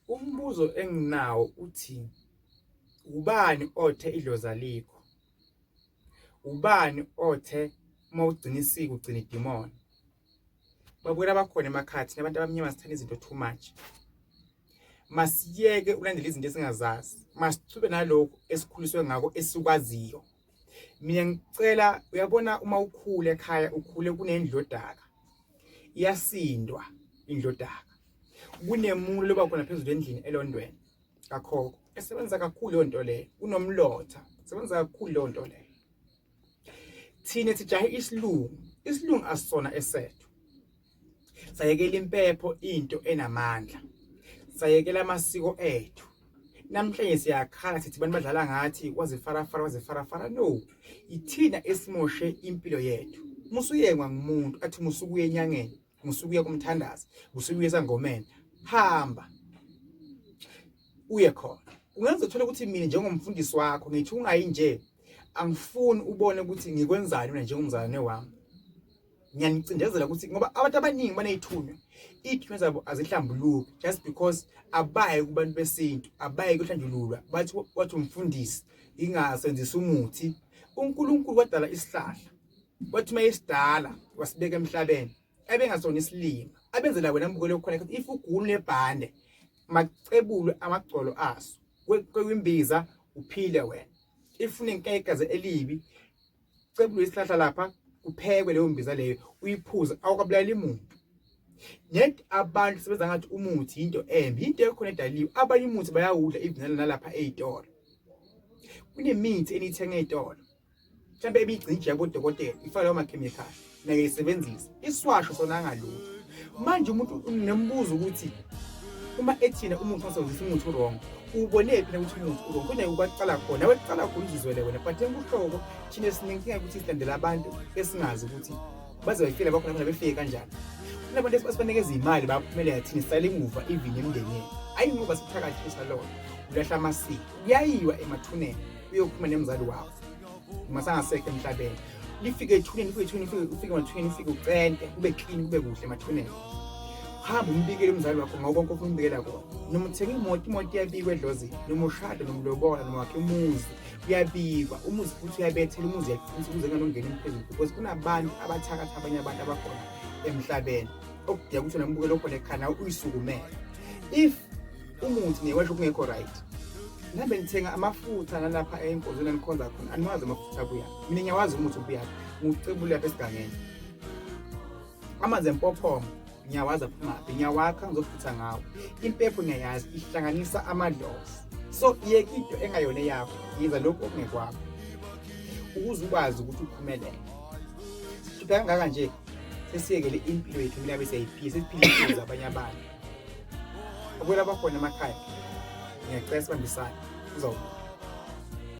Umbuzo enginawo uthi ubani othe idlozi alikho? Ubani othe uma ugcina isiko ugcina idimoni? Babukela abakhona emakhaya thina abantu abamnyama sithanda izinto too much. Masiyeke ukulandela izinto esingazazi, masichube nalokhu esikhuliswe ngako esikwaziyo. Mina ngicela uyabona uma ukhule ekhaya ukhule kunendlu yodaka, iyasindwa indlu yodaka. Kunemulo loba khona phezulu endlini elondweni kakhokho esebenza kakhulu leyo nto leyo, kunomlotha sebenza kakhulu leyo nto leyo. Thina sijahe isilungu, isilungu asisona esethu. Sayekela impepho into enamandla, sayekela amasiko ethu. Namhlanje siyakhala sithi abantu badlala ngathi wazifarafara wazifarafara. No, ithina esimoshe impilo yethu. Musuyengwa ngumuntu athi musukuya enyangeni, musukuya kumthandazi, musukuya esangomeni, hamba uye khona. Ungenza uthole ukuthi mina njengomfundisi wakho ngithi ungayi nje, angifuni ubone ukuthi ngikwenzani mina njengomzalwane wami. Ngiyanicindezela ukuthi ngoba abantu abaningi baney'thunywa, iy'thunywa zabo azihlambuluki just because abayi kubantu besintu, abayi kuhlanjululwa. Bathi wathi umfundisi ingasebenzisa umuthi. UNkulunkulu wadala isihlahla, wathi uma esidala wasibeka emhlabeni, ebengasona isilima abenzela wena mbukelo khona ukuthi if ugula unebhande macebulwe amagcolo aso kwimbiza uphile wena. If unenkegazi elibi cebulwe isihlahla lapha kuphekwe leyo mbiza leyo uyiphuze, awukabulali muntu. Net abantu sebenza ngathi umuthi into embi, into ekhona edaliwe. Abanye umuthi bayawudla even nalapha ey'tolo. Kunemithi eniyithenga ey'tolo mhlawumbe ebigcinje yabodokotela ifake lawo makhemikhali nayisebenzisa iswasho sona angalutho. Manje umuntu unembuzo ukuthi uma ethina umuthi wasebenzisa umuthi wrong, ubonephi na ukuthi umuthi wrong? Kunaye ukwaqala khona, waqala khona uzizwele wena, but enkuhloko thina sinenkinga ukuthi silandela abantu esingazi ukuthi baze bafike bakhona khona befike kanjani. Kunabantu esibanikeza imali baphumelela, thina sisale emuva even emndenini. Ayi ngoba sithakathisa lona ulahla amasiko. Kuyayiwa emathuneni uyokhuluma nemzali wakho uma sangasekho emhlabeni, lifike ethuneni, ufike ethuneni, ufike emathuneni, ufike ucente kube clean kube kuhle emathuneni. Hamba umbikele umzali wakho ngako konke ofuna umbikela kona. Noma uthenga imoto, imoto iyabikwa edlozini. Noma ushada, noma ulobola, noma wakhe umuzi, kuyabikwa umuzi futhi uyabethela umuzi, uyaqinisa ukuze kunganongena umphezulu because kunabantu abathakatha abanye abantu abakhona emhlabeni okudinga ukuthi wena mbukelo okhona ekhaya nawe uyisukumele. If umuthi newasho kungekho right, nihambe nithenga amafutha nalapha enkonzweni anikhonza khona, aniwazi amafutha abuya. Mina ngiyawazi umuthi ubuyaphi, ngiwucebule lapha esigangeni. Amanzi empophoma ngiyawazi aphumaphi, ngiyawakha ngizofutha ngawo. Impepho ngiyayazi ihlanganisa amadlozi. So yeka into engayona eyakho, yenza lokhu okungekwakho ukuze ukwazi ukuthi uphumelele. Sihluphe kangaka nje sesiyekele impilo yethu mina bese siyayiphila, sesiphila impilo zabanye abantu. Akwela abakhona emakhaya, ngiyacela sibambisane, kuzawulunga.